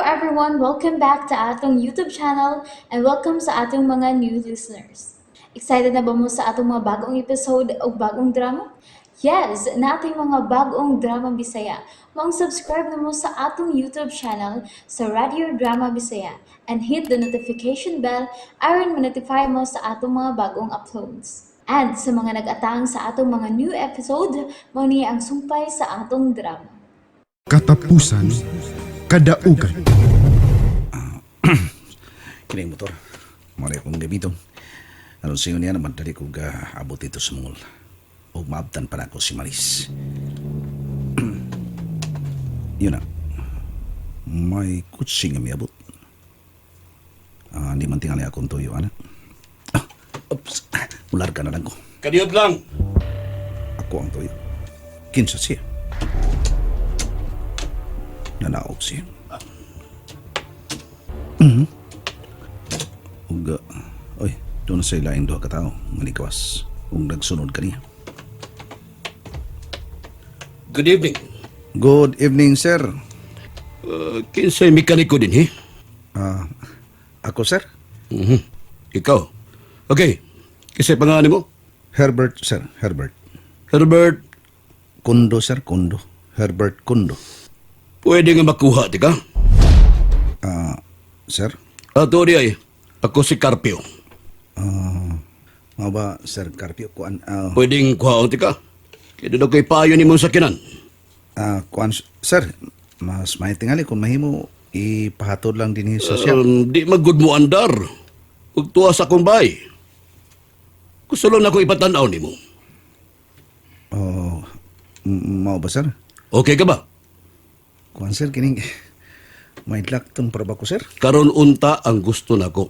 everyone! Welcome back to atong YouTube channel and welcome sa atong mga new listeners. Excited na ba mo sa atong mga bagong episode o bagong drama? Yes, nating mga bagong drama Bisaya. Maong subscribe na mo sa atong YouTube channel sa Radio Drama Bisaya and hit the notification bell aron ma-notify mo sa atong mga bagong uploads. And sa mga nag-atang sa atong mga new episode, mao ni ang sumpay sa atong drama. Katapusan, Kadaugan. Kini motor. Mara akong gamiton. Aron sa niya naman dali ko ga abot dito sa mall. O maabtan pa na ako si Maris. Yun na. May kutsi nga miabot. Ah, hindi man tingali akong tuyo, anak. Ah, oops. Mular ka na lang ko. Kadiyot lang. Ako ang tuyo. Kinsa siya. Nanaog siya. Ug, oy, doon na sa ilaing duha ka tao nga nikawas. Ug nagsunod kaniya. Good evening. Good evening, sir. Kinsay mekaniko din, he? Ah, ako, sir? Mhm. Ikaw. Okay. Kinsay pangalan mo? Herbert, sir. Herbert. Herbert, Kundo, sir. Kundo. Herbert Kundo. Pwede nga makuha, di ka? Ah, sir? Ato di ay, ako si Carpio. Ah, mao ba, Sir Carpio? Kuan, Pwedeng kuhaon, ti ka? Kaya doon ako'y payo ni mong sakinan. Kuan, sir, mas may tingali kung mahimo, ipahatod lang din sa siya. Di magud mo andar. Ug tuwa sa akong bay. Gusto lang na ako ipatanaw nimo. Oh, mao ba, sir? Okay ka ba? Kuan, sir, kining may lakton para ba ko, sir? Karon unta ang gusto nako.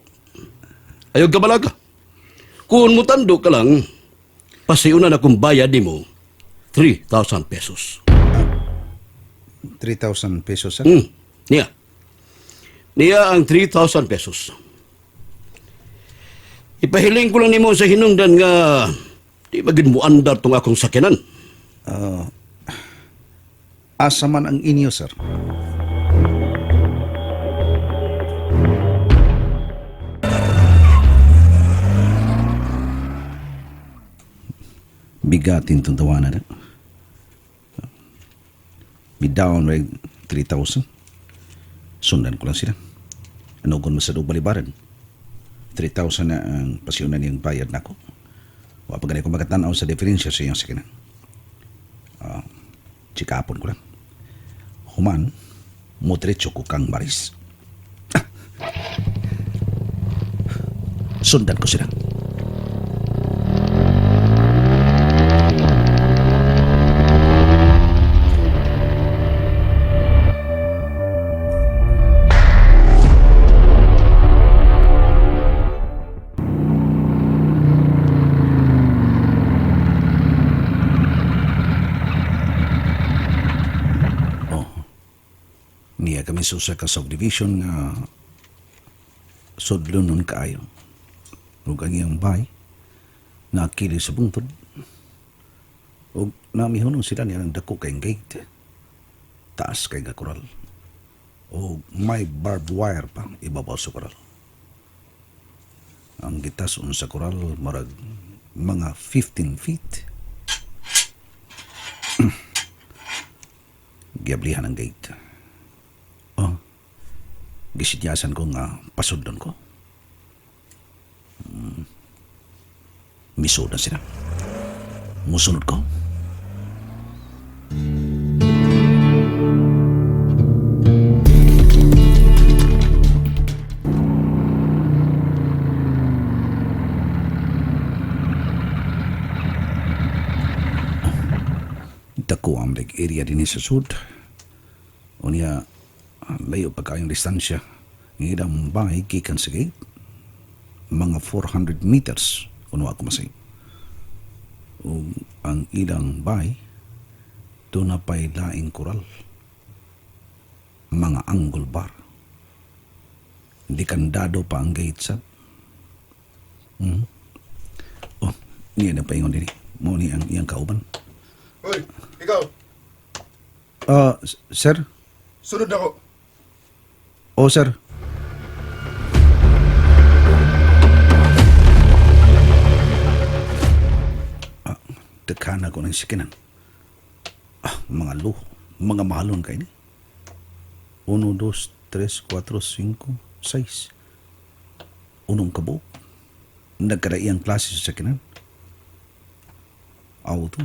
Ayaw ka balaga. Kung mutando ka lang, pasiunan akong bayad nimo 3,000 pesos. 3,000 pesos, sir. Niya. Niya ang 3,000 pesos. Ipahiling ko lang nimo sa hinungdan nga di ba gid mo andar tong akong sakyanan. Ah, asa man ang inyo, sir? Bigatin itong tawanan na. Be down right 3,000. Sundan ko lang sila. Ano kung masado balibaran? 3,000 na ang pasyonan niyang bayad nako. Wa pa gani ko makatanaw sa diferensya sa iyang sakinan. Tsikapon ko lang. Human, mutretso ko kang Maris. Ah! Sundan ko sila. Oh. Niya kami sa usa ka subdivision nga sudlon nun kaayo. Ug ang iyang bay nakili sa bungtod. Ug namihunon sila niya ng dako kay gate. Taas kay nga koral. O may barbed wire pa ibabaw sa koral. Ang gitason sa koral marag mga 15 feet. Giablihan ang gate. Oh, gisidyasan ko nga pasundon ko. Miso na sila. Musunod ko. Dako ang lake area din sa sud. Unya, layo pa kayong distansya. Ang ilang bahay gikan sa gate. Mga 400 meters kuno ako masay. Ug ang ilang bahay doon na pa'y laing koral. Mga angle bar. Di kandado pa ang gate sa. Oh, niya na paingon dinhi. Mo ni ang iyang kauban. Hoy, ikaw, Ah, sir? Sunod ako. Oh, sir. Ah, dekana ko ng sikinan. Ah, mga luho, mga mahalon kay ni. 1, 2, 3, 4, 5, 6. Unong kabuok. Nagkaraiyang klase sa sakinan. Auto.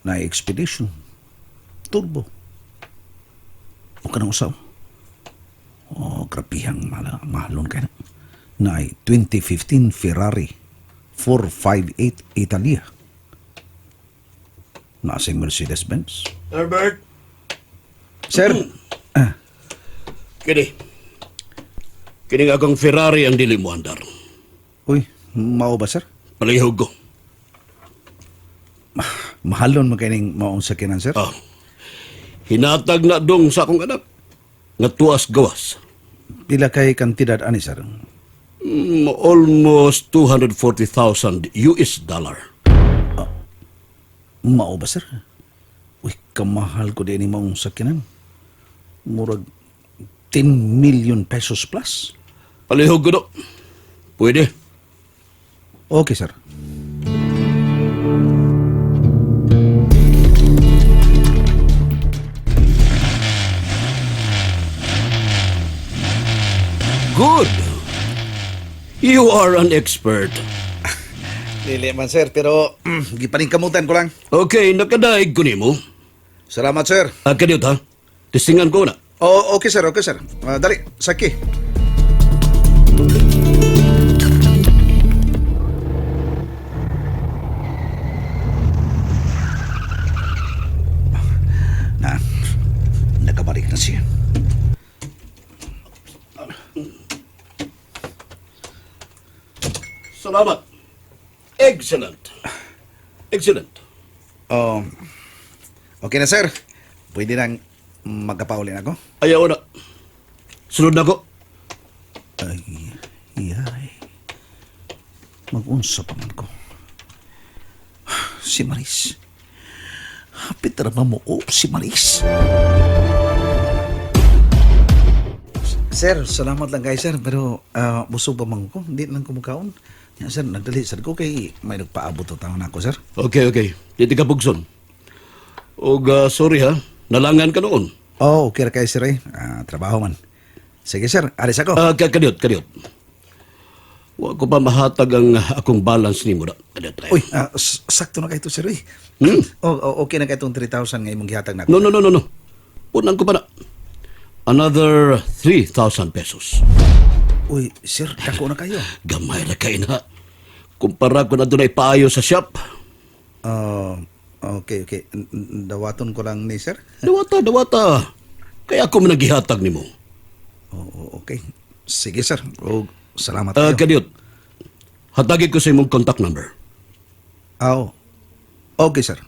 Na expedition. Turbo. O kanang usaw. Oh, grabihang mahalon kay na. Na 2015 Ferrari 458 Italia. Nasa Mercedes-Benz. Herbert! Sir, Kini. Kini nga akong Ferrari ang dili mo andar. Uy, mao ba sir? Palihog ko. Mahalon man kay ning maong sakinan sir. Ah. Hinatag na dong sa akong anak. Nga tuas gawas. Pila kay kantidad ani sir? Almost 240,000 US dollar. Mao ba sir? Uy, kamahal ko din ni maong sakinan. Murag 10 million pesos plus. Palihog ko do. Pwede. Okay sir. Good. You are an expert. Dili man sir, pero gipaningkamutan ko lang. Okay, nakadaig ko nimo. Salamat sir. Ah, kadiyot ha. Testingan ko na. Oh, okay sir, okay sir. Ah, dali, saki. Na, nakabalik na siya. Salamat. Excellent. Excellent. Oh, okay na sir. Pwede nang magkapaulin ako? Ayaw na. Sunod na ko. Ay, ay. Mag-unsa pa man ko. Si Maris. Hapit ra ba mo oh, si Maris? Sir, salamat lang kay sir, pero busog pa man ko. Hindi lang kumukaon. Ya, sir, nagdali sir ko kay may nagpaabot to taon ako, sir. Okay, okay. Dito ka bugson. Og sorry ha, nalangan ka noon. Oh, okay ra kay sir eh. Ah, trabaho man. Sige sir, alis ako. Ah, kadiyot, kadiyot. Wa ko pa mahatag ang akong balance nimo da. Kadiyot tayo. Uy, sakto na kay to sir eh. Hmm? Oh, oh, okay na kay itong 3,000 nga imong gihatag nako. No, no, no, no, no. Punan ko pa na. Another 3,000 pesos. Uy, sir, dako na kayo. Gamay ra kay na. Kumpara ko na dunay paayo sa shop. Oh, okay, okay. Dawaton ko lang ni sir. Dawata, dawata. Kaya ako man nagihatag nimo. Oh, oh, okay. Sige sir. Oh, salamat Ah, kayo. kadiyot. Hatagin ko sa imong contact number. Oh. Okay sir.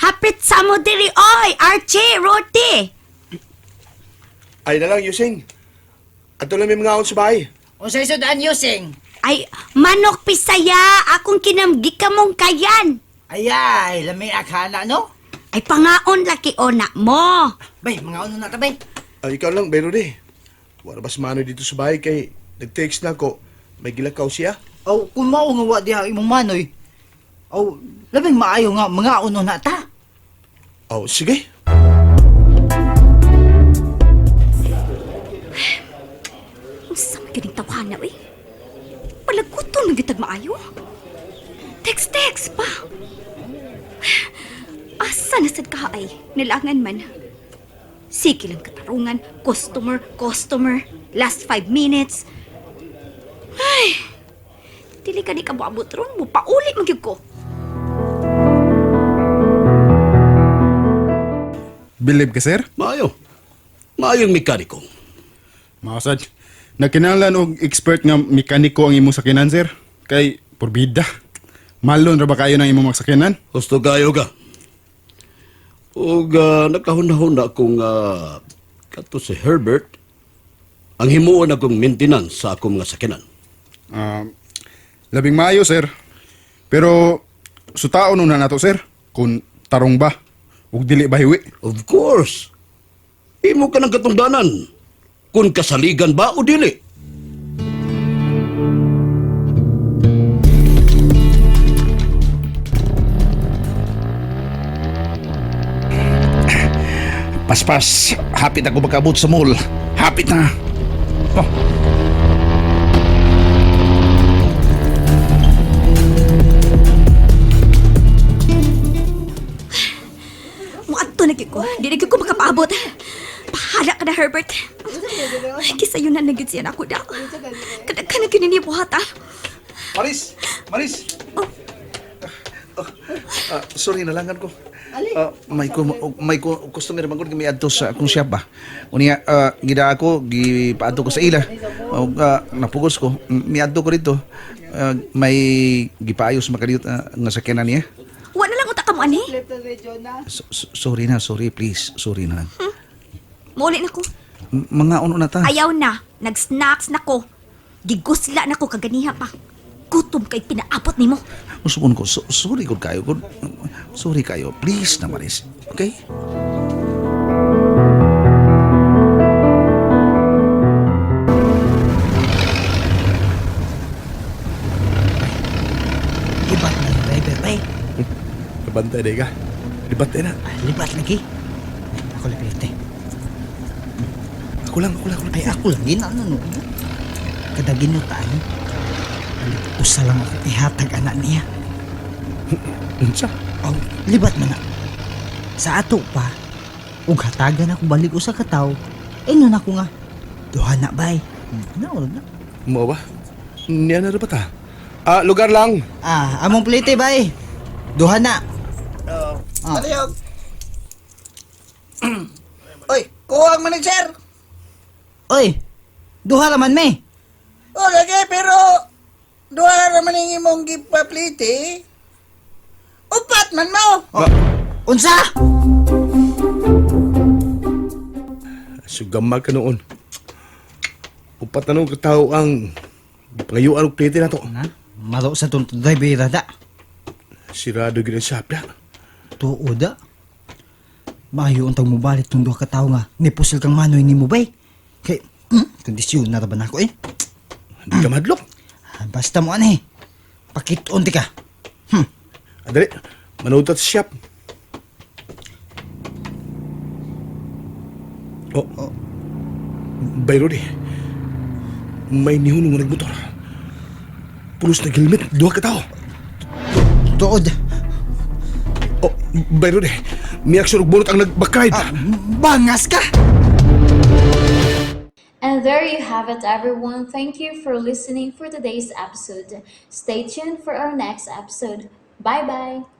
Hapit sa mo diri oy, Archie, Roti. Ay na lang, Yusing. Ato lang may mga sa bahay. Unsay sudan using? Ay, manok pisaya, akong kinamgi ka mong kayan. Ayay, lami akhana no? Ay, pangaon laki ona mo. Bay, mga uno na ta bay. Ay, ikaw lang, Bero di. Wala ba mano dito sa bahay kay nag-text na ako. May gilakaw siya. Aw, kung mao nga wa diha imong manoy. Aw, labing maayo nga mga uno na ta. Oh, sige. Unsa man ganing tawhana oy? Palaguton man gyud maayo. Text text pa. Asa na sad ka ay nilangan man. Sige lang katarungan, customer, customer, last 5 minutes. Ay, dili ka ni kabuabot ron mo, pauli man gyud ko. Believe ka, sir? Maayo. Maayong mekaniko. Mausad. Nagkinahanglan og expert nga mekaniko ang imong sakinan, sir. Kay porbida. Malon ra ba kayo ng imong sakyanan? Gusto kayo ka. Og nakahuna-huna kung kato si Herbert ang himuon akong maintenance sa akong mga sakinan. Ah, labing maayo, sir. Pero sutaon una nato, sir. Kung tarong ba. Ug dili ba hiwi? Of course. Imo ka ng katungdanan. Kung kasaligan ba o dili. Paspas, hapit ako makabot sa mall. Hapit na. Oh. Muadto na gyud ko. Di na gyud ko makapaabot. Bahala ka na, Herbert. Ay, kisayo na na gyud siya nako da. Kadaghan na gyud ni buhat ah. Maris! Maris! Oh. Ah, sorry, nalangan ko. Ah, may customer man gud nga miadto sa akong shop ba. Unya gida ako gipaadto ko sa ila. Og napugos ko, miadto ko rito. Ah, may gipaayos makaliot nga sakyanan niya. Wa na lang uta ka mo ani. Sorry na, sorry please, sorry na lang. Mauli na ko. Mga uno na ta. Ayaw na. Nag-snacks na ko. Gigusla na ko kaganiha pa. Gutom kay pinaabot nimo. Usubon ko, sorry gud kayo gud. Sorry kayo, please na Maris. Okay? Libat na yung driver, bay. Kabantay day ka. Libat na. Ah, libat lagi. Ako lang pilite. Ako lang, ako lang, ako lang. Ay, ako lang. Gina, ano, no? Kada ginutaan. Balik, usa lang ako ihatag anak niya. Unsa? Aw, libat man na. Sa ato pa, ug hatagan ako balik usa ka tawo. Ingon ako nga, duha na bay. Na, wala na. Mo ba? Niya na ba ta? Ah, lugar lang. Ah, among plite bay. Duha na. Ah. Palihog. Oy, kuha ang manager. Oy, duha raman me. O lagi pero duha ra man ang imong gipaplite. Upat man mo. Oh, unsa? Sugama ka noon. Upat na noon katao ang pangayuan og plite na to. Na, maro sa tong driver da. Sirado gyud ang shop na. Tuo da. Maayo untang mobalik tong duha ka tawo nga nipusil kang manoy nimo bay. Kay kondisyon na ra ba nako eh. Hindi ka madlok. Ah, basta mo ani. Pakit-on ti ka. Ah, dali. Manood ta sa shop. Oh. oh. Bay Rudy. May nihunong nga nagmotor. Pulos na helmet, duha ka tao. Tuod. Oh, Bay Rudy. May aksyon og bunot ang nagbakride. Ah, bangas ka. And there you have it, everyone. Thank you for listening for today's episode. Stay tuned for our next episode. Bye bye.